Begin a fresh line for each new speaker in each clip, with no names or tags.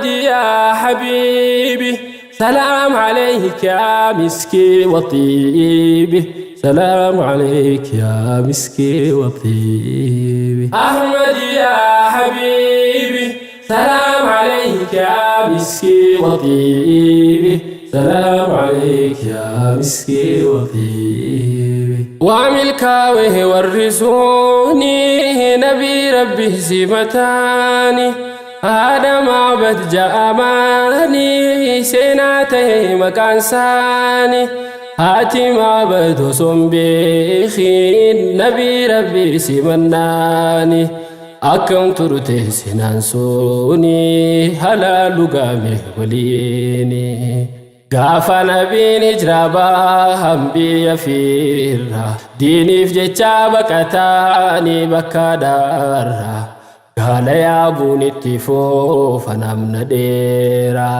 أحمد يا حبيبي سلام عليك يا مسكي وطيبي سلام عليك يا مسكي وطيبي أحمد يا حبيبي سلام عليك يا مسكي وطيبي سلام عليك يا مسكي وطيبي وملكاوه ورثوني نبي ربي سمتاني هذا معبد جاماني سيناته مكان ساني هاتي معبد صنبيخين نبي ربي سمناني أكم ترته سنان سوني هلا لقامه وليني Gaafa nabiin hijraa bahan biyya fiirra diiniif jecha baqataanii bakka daarra gaala yaabuun itti foofa namna dheera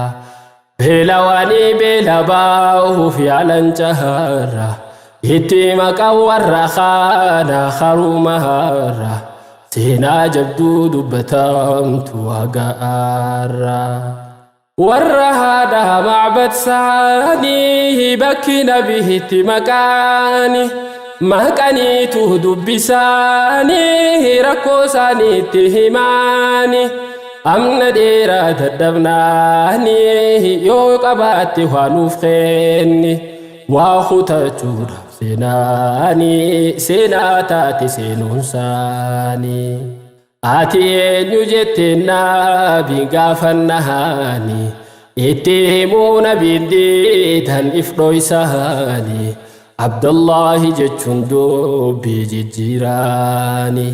beelawanii beela bahuuf yaalan caharra itti maqaan warra kaana harumaharra seenaa jabduu dubbatamtu haga'aarra. Warra haadha macbad saanii bakki nabiitti maqaani maqaniitu dubbisaanii rakkoo isaaniitti himaani amna dheeraa dadhabnaanii yoo qabaatte waa nuuf kenni waa kutachuudhaaf seenaanii seenaa taate seenuunsaanii. Ati eenyu jettee nabiin gaafannaani itti himuu nabiin diidan if dhoysaani Abdullaahi jechuun dubbii jijjiiraani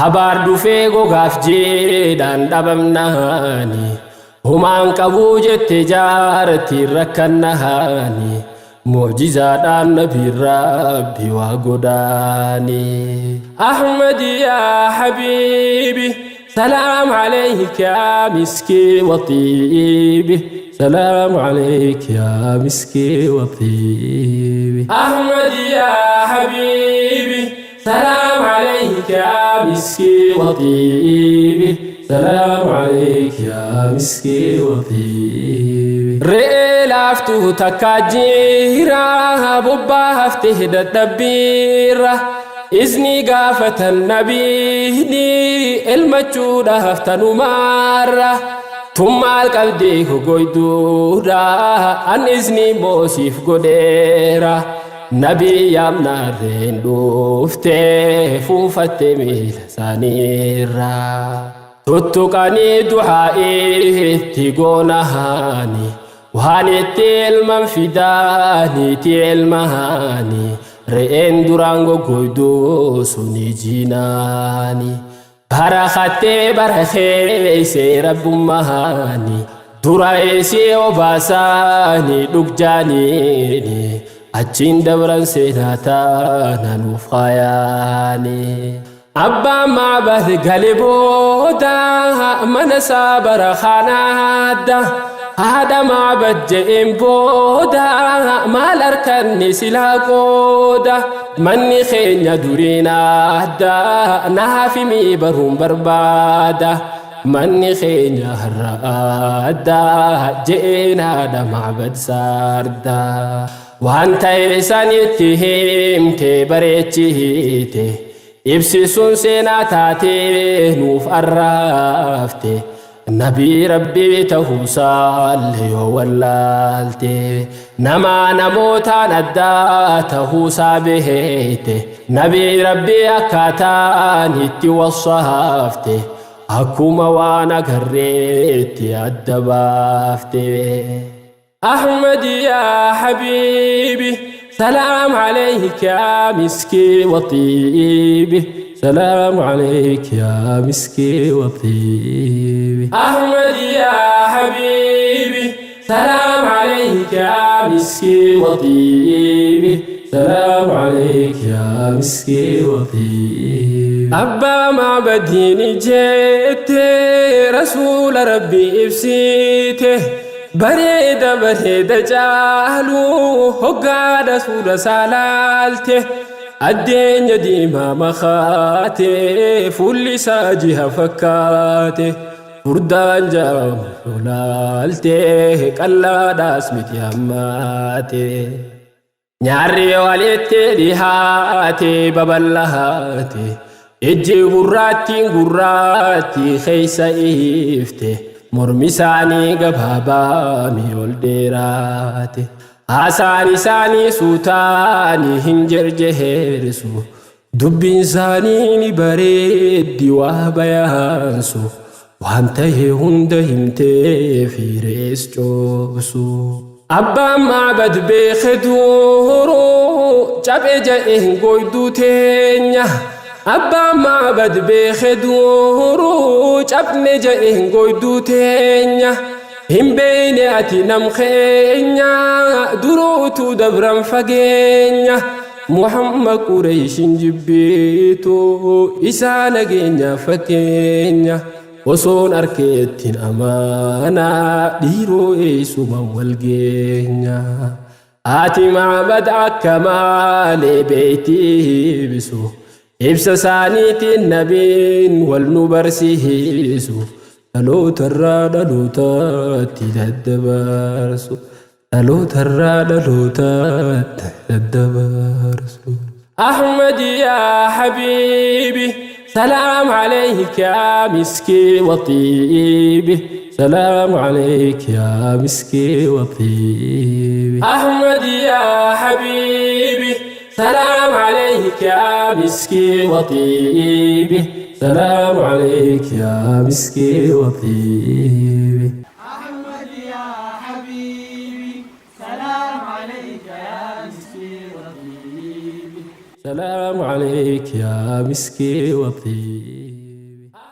Abaar dhufee gogaaf jiidhaan dhabamnaani Humaan qabuu jette jaartiin rakkannaani Mu'jizaadhaan nabiin rabbi waa godaani. Ahmad yaa habiibi salaam alayk yaa miskii waxiibi salaam alayk yaa miskii waxiibi. Ahmad yaa habiibi salaam alayk yaa miskii waxiibi salaam alayk yaa miskii waxiibi. Re'ee laaftuu takka jira bobbaa hafte dadhabbiirra izni gaafatan nabiini elmachuudhaaf tanumaarra tun maal qabdee gogoyduudha an izni moosiif godheera nabii yaamnaarreen dhuftee fuufatte miila isaaniirra. Tuttuqanii du'aa'ii itti goonahaani waan itti elman fidaaniiti elmahaani re'een duraan goggoyduu suni jiinaani barakattee barakeessee rabbummahaani dura isii obaasaani dhugjaaniini achiin dabran seenaa taana nuuf kaayaani. Abbaan Macbad gale booda mana isaa bara kanaadda haadha Macbad je'een booda maal arkanne silaa qooda manni keenya duriin adda naaf himii baruun barbaada manni keenya har'a adda je'een haadha Macbad saarda waan ta'e sanitti himte bareechite Ibsi sun seenaa taatee nuuf arraafte Nabii Rabbii tahuusaalle yoo wallaalte Namaa namootaan addaa tahuusaa beeyte Nabii Rabbii akkaataan itti wassaafte Akkuma waan agarreetti adda baafte. Ahmad yaa habiibi salaam alayk yaa miskii waxiibi salaam alayk yaa miskii waxiibi. Ahmad yaa habiibi salaam alayk yaa miskii waxiibi salaam alayk yaa miskii waxiibi. Abbaa Macbadiini jette rasuula rabbii ibsite. Bareeda bareeda caalu hoggaadha suura isaa laalte addeenya diimaa makaate fuulli isaa jiha fakkaate. Furdaan jaamu laaltee qallaadhaas miti hammaate. Nyaarri walitti dhihaate babal'aate. Ijji gurraattiin gurraatti keessa ifte. Mormi isaanii gabaabaa ol dheeraate. Haasaan isaanii suutaanii hin jerjeersu. Dubbiin isaanii ni bareeddi waa bayaansu. Waan ta'e hunda himtee fiirees coobsu. Abbaan Maabad beeke duuruu cabe ja'een goyduu teenya. Abbaan Maabad beeke duuruu cabne ja'een goyduu teenya. Hin beeyne ati nam keenya duruutu dabran fageenya. Muhammad Qureeshin jibbiitu isaa nageenya fakkeenya. Osoon arkeettiin amaanaa dhiiroo eessuma wal geenya. Ati Maabad akka maalee beektii ibsu. Ibsa isaaniitiin nabiin wal nu barsiisu. Dhalootarraa dhalootatti daddabarsu. Dhalootarraa dhalootatti daddabarsu. Ahmad yaa habiibi سلام عليك يا مسكي وطيبي، سلام عليك يا مسكي وطيبي. أحمد يا حبيبي سلام عليك يا مسكي وطيبي، سلام عليك يا مسكي وطيبي.
أحمد يا حبيبي سلام عليك يا مسكي وطيبي،
سلام عليك يا مسكي وطيبي.